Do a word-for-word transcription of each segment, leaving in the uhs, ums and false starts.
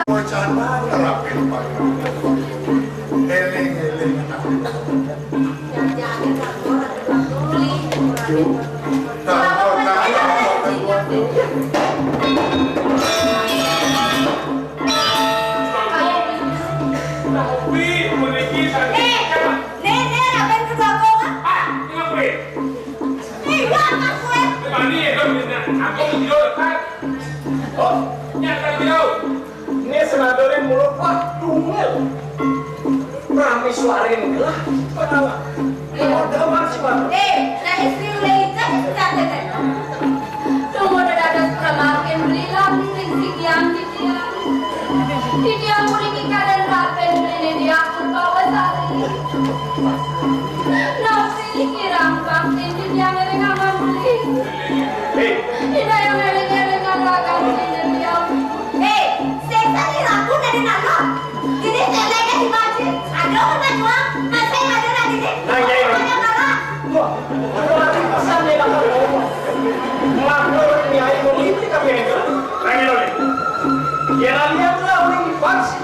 Wacana nerapin Pak. Eling-eling. Tapi, mriki saking Nek, nek, nek, apa yang kedua kau, ah? Ah, kenapa, Wi? Nek, gua apa gue? Mani ya, dong, aku jujur, kan? Oh, nyata jauh. Ini senadornya mulut, wah, tunggal. Rame suarin lah, pengawa. Iya. Udah, Mas, Mas. Eh, nah, istri lu lagi kasih senjata, kan? Tunggu, udah ada suka makin beli lagi, sing, sing, yang, sing, yang. Didi aku niki kadang rapen beli di aku bawa sari. Nasi kirang bakti di yang ring aman beli. Hei. Tidak yang ring-ring lagan beli di aku. Hei, sesa ni ragu dari nalo. Jadi saya lagi di baju. Ada orang jual, masih ada lagi ni. Nah, ya, ya. Ada orang. Wah, pesan ni lah. Maklum ni air politik apa ni? Lagi lagi. Ya, lihat lah orang di faksi.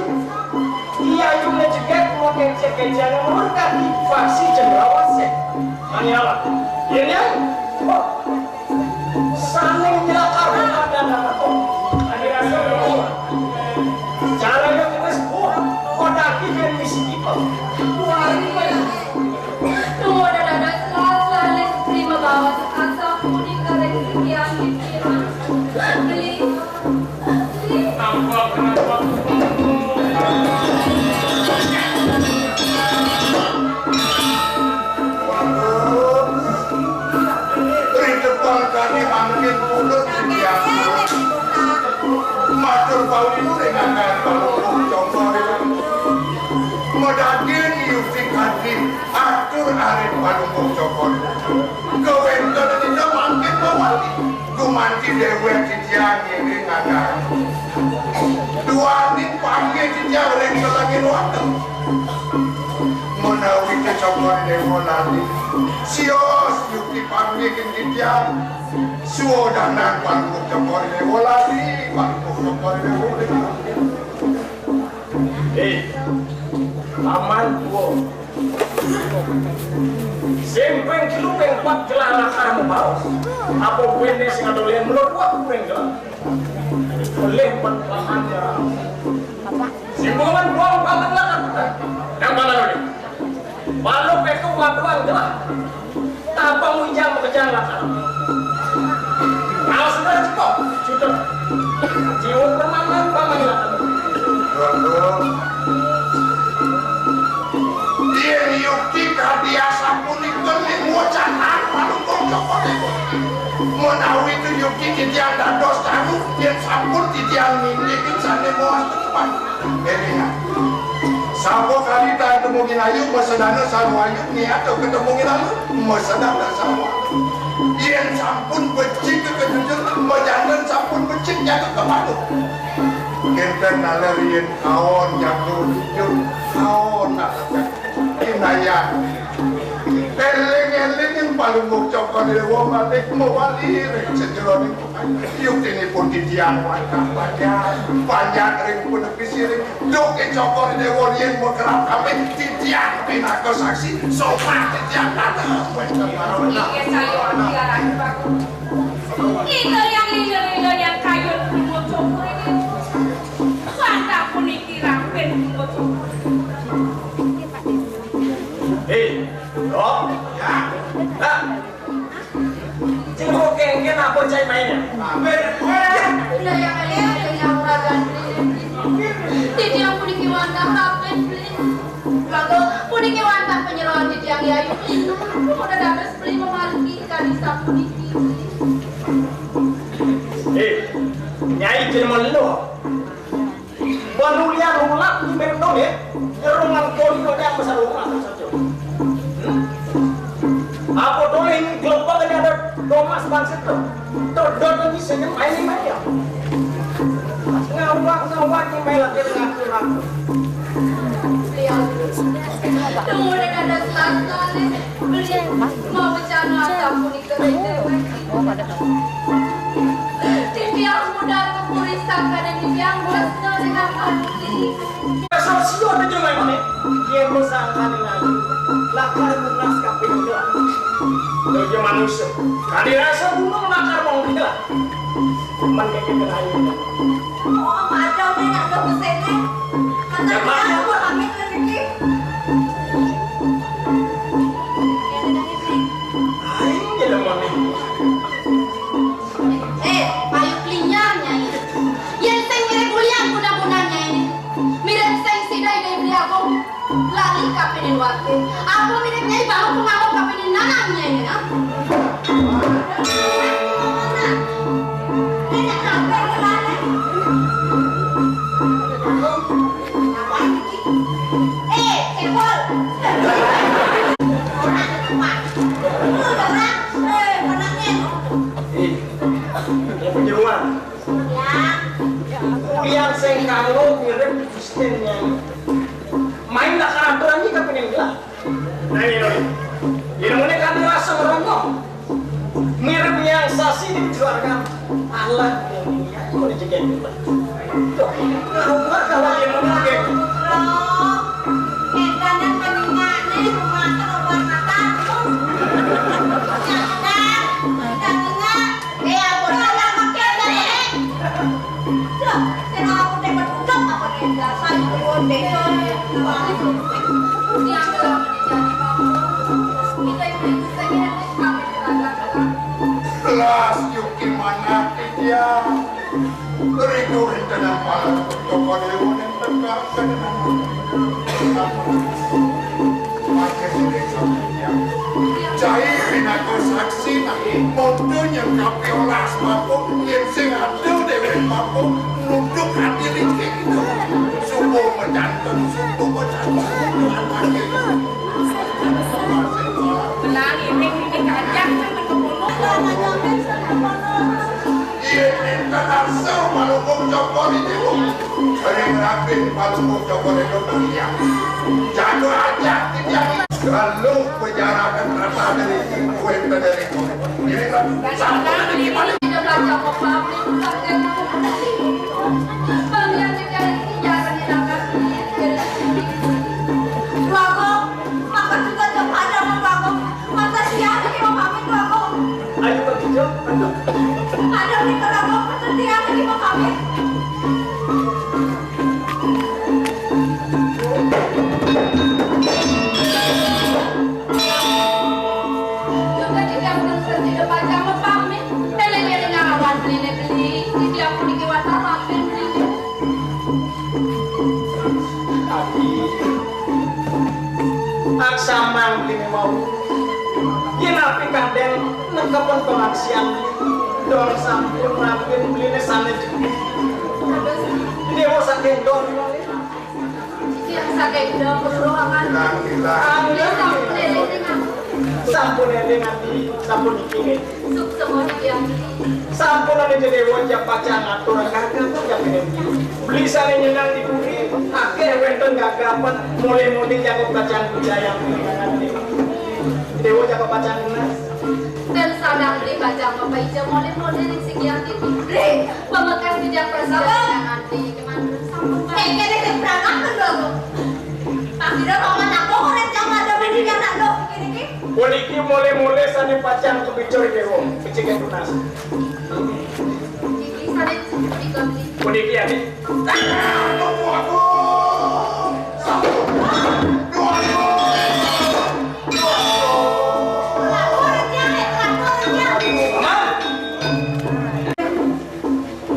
Iya, juga jeget mau kecek-kecek murka di faksi cendrawasih. Manyalah. Ya, ya. Wah. Saling nyelakar ada nama. Ada rasa. Caranya terus, wah, kau daki dan misi people. Wah, ini Tunggu, ada, ada, selalu, selalu, terima bawa sekasa puni kareng sekian pikiran. Beli, beli. Nampak, nampak. Ri depan kane mangkin pundhut titiang. Matur pauling ring anggan Palungguh Cokor. Medaging yukti kadi atur arit Palungguh Cokor. Kawéntenan dina mangkin mawali. Gumanti déwék titiang ngiring anggan. Duaning panggih titiang ring selangit wates. Menawi Cokor Déwa lali, sios yukti panggih ing titiang. Suwodanang Palungguh Cokor Déwa lali, Palungguh Cokor Déwa lali. Eh, Paman Tuwa. Sing ping telu ping pat gelah lakar mabaos. Apa buine sing ada liyan melod kuat kuring gelah. Oleh pengalaman gelah. Simbangan buang paman lakar. Nang paman oli. Balok itu waduan gelah. Tapang wijang makejang lakar. Aos sudah cukup. Cukup. Jiwa permanen paman lakar. Yén yukti kadi asapunika ning wacanan Palungguh Cokor Déwa. Menawi tu yukti titiang dados caru, yén sampun titiang nindih sané maos tetepan. Élingang. Sapa kali tan temungin ayu, masedana sarwa ayu, niat ketemungin ayu, masedana sarwa. Yén sampun becik kejujur, majanten sampun becik jaga kemanuk. Kénten naler yén kaon jago jujur, kaon naler kinayah. Éling-éling yén Palungguh Cokor Déwa malih mawali ring sajeroning yuktinipun titiang wantah panjak, panjak ring punepi siring. Duh, Cokor Déwa yén makerap kalih titiang pinaka saksi, sopan titiang dateng wénten mawon. Inggih, saya diarani bagus. Kita yang lila-lila yang kayun Palungguh Cokor Déwa. Wantah puniki rampin Palungguh Cokor Déwa. Hei, Dok. Ya. Nah. Cengkok kéngkén apa cai mainnya? Titiang puniki wantah rampin beli. Bagus, puniki wantah panyeroan titiang Yayu. Udah dados beli memargi kadi sapuniki. Eh, Nyai jelema lelo. Banulian ulah di Bentong ya, nyerongan koli kode apa sarungan saja. Hmm? Apa tuh ini gelombang ini ada Thomas Bang Dodot lagi sing main main ya. Ngawak ngawak ni main lagi dengan aku. Lihat. Tunggu dengan ada satu kali. Beli mau bercanda apa pun itu. Titiang muda tu puri sangka dan titiang bosnya dengan hati. Sosio tu cuma ni. Dia bersangka dengan aku. Lakar munas kaping dua. Dia manusia. Kadi rasa gunung lakar wong gila. Cuman kayak gitu aja. Oh, macam ni nak ke pesene. Macam mana aku pamit rezeki? Aing jadi mana? Eh, payu klinjar, Nyai. Yén sing mirip ulian guna-guna, Nyai. Mirip sing sida Ida Beli Agung. Lali kapénin waké. Apa mirip Nyai baru pengawa kapénin nanang, Nyai, ha? Eh, Cebol. Orang, orang. Eh, anaknya. Eh, yang penyeruan. Ya. Yang sing kalau mirip Kristen yang main lah karakter aja kapénin gila. Nah, ini, ini. Ini mana kan rasa merongo. Mirip yang sasi di keluarga. Allah, ini ya, mau dijegain dulu. Tuh, ngapa kalau dia mau pakai? Loh, éta nya peninggalan rumah terobat mata. Jangan, jangan. Eh, ampun, alah, makin, eh. Duh, kena aku téh berundang apa nih, dasar itu deh. Yang telah menjadi bangku. Kita itu itu saja, kami beragama. Kelas yuk gimana dia? Beriku rencana malam untuk kau di rumah yang tegak. Cai pinaku saksi, monto nyengkapi olas paku, yén sing ada déwék paku, nunduk ati licik itu. Subuh macanten, subuh macanten, subuh ati. Benar, ini, ini kajang, kan, kebunuh. Yén énten arsa malukung cokor itu, ring rapin malukung cokor itu mulia. Jaga aja titiang. Lalu bejarakan rasa dari kuénten dari kuénten. Jadi kan, sampai ada di mana? Bagus, maka juga coba ada, Bagus. Mata siang lagi mau pamit, Bagus. Ayo pergi, Jo. Ada nih, Bagus. Mata siang lagi mau pamit. Juga tidak bersedia pajang mau pamit. Tele dia dengan awan beli beli. Di tiap pun di kiwasa mampir beli. Tapi aksamang beli mau. Yén api kadén nengkepen pemaksian. Dor sampun mampir beli sané jepit. Déwa saking dor. Yang saking dor ruangan. Sampun éling, sampun éling ati, sampun iki. Suksma titiang. Sampun ada Déwa ja pacang ngatur kagak pun ja pengen. Beli sané nyenang di bumi, akéh wénten gagapan, mulih-mulih jago pacang budaya. Déwa jago pacang lunas. Dan sadang beli pacang apa ija mulih-mulih ring sigi ati. Ring, pamekas bijak prasida nganti. Eh, kéné sing prangah kan lho. Pasti dah paman aku orang yang ada meninggal nak lo begini. Puniki mulih-mulih sané pacang kabicur déwa, becik tunas. Puniki sané puniki. Puniki ya, Dik.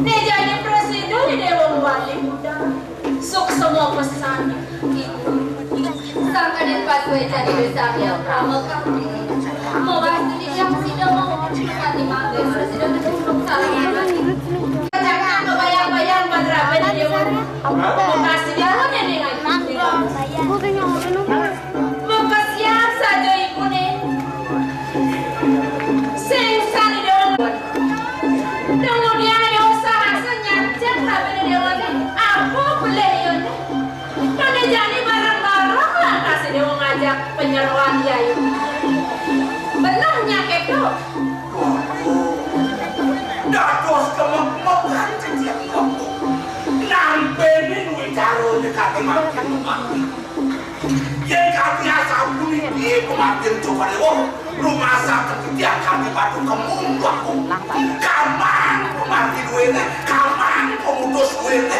Né jani prasida di Déwa Wali Muda. Suksma pesan ibu. Sangkaning pasué jani wésami prama kami. Mawasta titiang sida mawon pati mangga prasida ketutuk sareng. Cakak kebayang-bayang patrapan Déwa. Makasih ya, lo nyadé. Makasih ya, saja ibuné. Sing sané dong. Dados kemekmekan titiang. Nampi wicara nika kemawon. Yén kanthi asapuniki pamargin Cokor Déwa, rumasak titiang kanthi batu kemung. Kamang pamargi duéné, kamang pemutus duéné.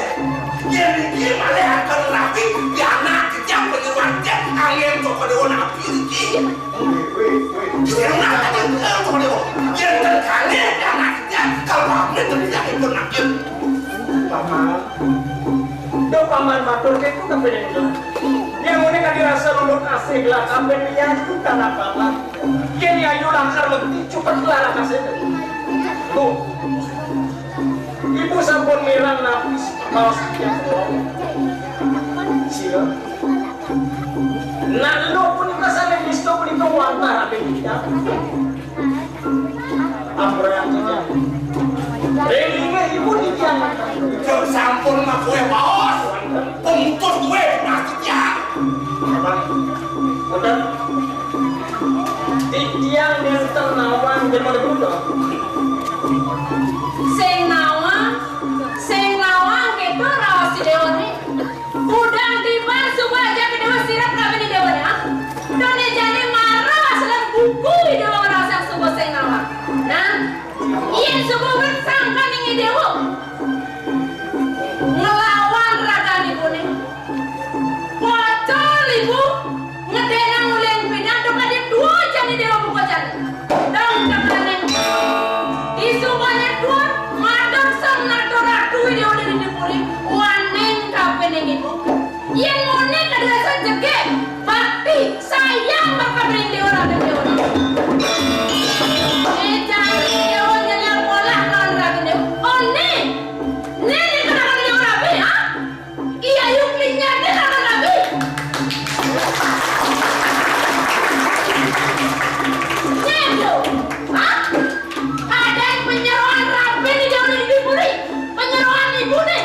Yén iki malih akan rabi, pianak titiang panyeroan titiang, anggén Cokor Déwa napi niki. Sing nangkal Cokor Déwa. Yén ten kalih pianak titiang, kalau pamit titiang ipun makin. Paman. Duh, Paman matur kéto kapining. Yén ngéné kadi rasa nuntut asih lah, ampén yayu tanah Paman. Yén yayu lakar menti cepet lah lakasé. Duh. Ibu sampun mireng napi kaos titiang. Sira. Nah, lo punika sané nista punika wantah rabi titiang. Ampura titiang. Ring linggih ibu titiang. Jeng sampun ngakué baos. Pemutus kué mas titiang. Apa? Bener. Titiang nénten nawang demen kuda. Sing nawang, sing nawang kéto raos déwané. Kudang tiban suba ajak déwa sirep rabiné déwané, ah. Doné jani mara aslan buku déwa ngrasang suba sing nawang. Nah, yén suba wit sangkaning déwa nglawan raginipuné. Pocol ibu, ngedénang uling pidang, dukadi dua jani déwa buka jani. Dong tekaning. Isukane dua, madeg sang nata ratu déwa di puri, waning kapining ibu. Yén muni kadasa jegég, bakti, sayang makapining déwa rabi déwa. Eh, jani déwa nyanyar polah lawan rabi déwa. Oh, né. Né, né, kenapa déwa rabi, ha? Iya, yuk, linyar, né, lawan rabi. Né, Bu. Ha? Ada penyeroan rabi di déwa di puri. Penyeroan ibu, né.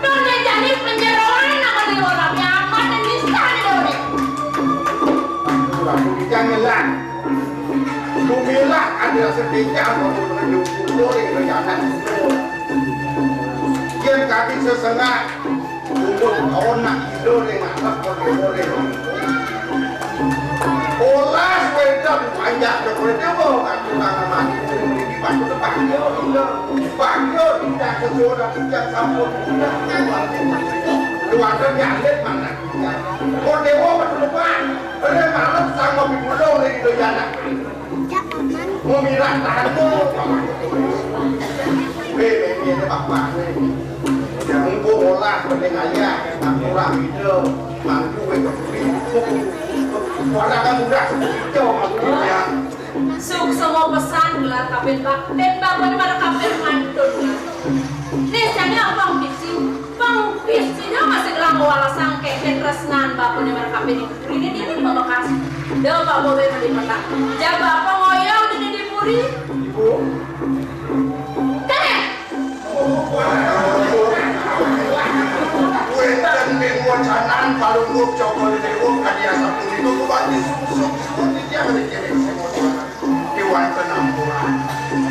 Doné jani penyeroan apa déwa rabi, apa né nista né déwa né. Laku kita ngelang. Dumilah ada setingkah mau menuju kulo yang rencana. Yén kami sesengak, umur tahun nak tidur yang atas pakai boleh. Olas wedang panjak ke wedang mau ngaku nama mati. Di batu tebak dia, dia. Bangga tidak sesuai tidak sampun. Keluarga nyalip mana? Kau dewa berdepan. Ada malam sama di pulau lagi tu jalan. Memilah tanah. Weh, ini bapak ni. Mumpung olah penting ayah, tak kurang ide. Mantu weh. Warna kan mudah. Jauh aku bilang. Suksma pesan gelar kapin bak, pin bak pada pada kapin mantun. Nih, jani apa pisi? Pang pisi dia masih gelang wala sangke, pin tresnan bapune marang kapin ini. Ini dia di Pamekkas. Dia bapak boleh beli petang. Jaba apa ngoyong di di puri? Ibu. Kene. Wénten ing wacanan Palungguh Cokor Déwa kadi asapunika, kubati sungsung suwun titiang ring kéné sing wacanan. Kéwanten ampura.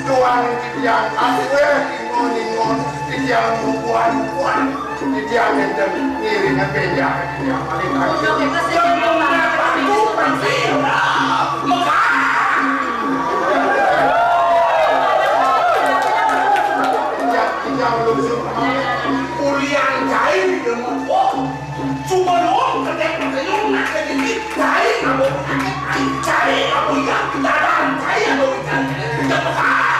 Tuan titiang atuh ningon-ningon, titiang mubuhan-mubuhan, titiang nénten ngiring benjang, titiang malih. Mekar. Titiang, titiang lungsur. Ulian cai di demen. Oh, cuma doang kerja kerja nak jadi cai kamu, cai kamu ya, dalam cai kamu ikan. Cepat.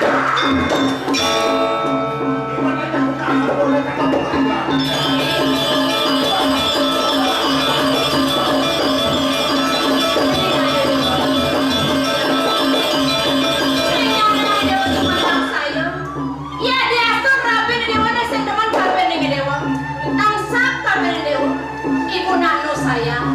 Iya, diatur rabiné déwané sing demen kapining déwa. Tansah kapining déwa. Ibu nanu sayang.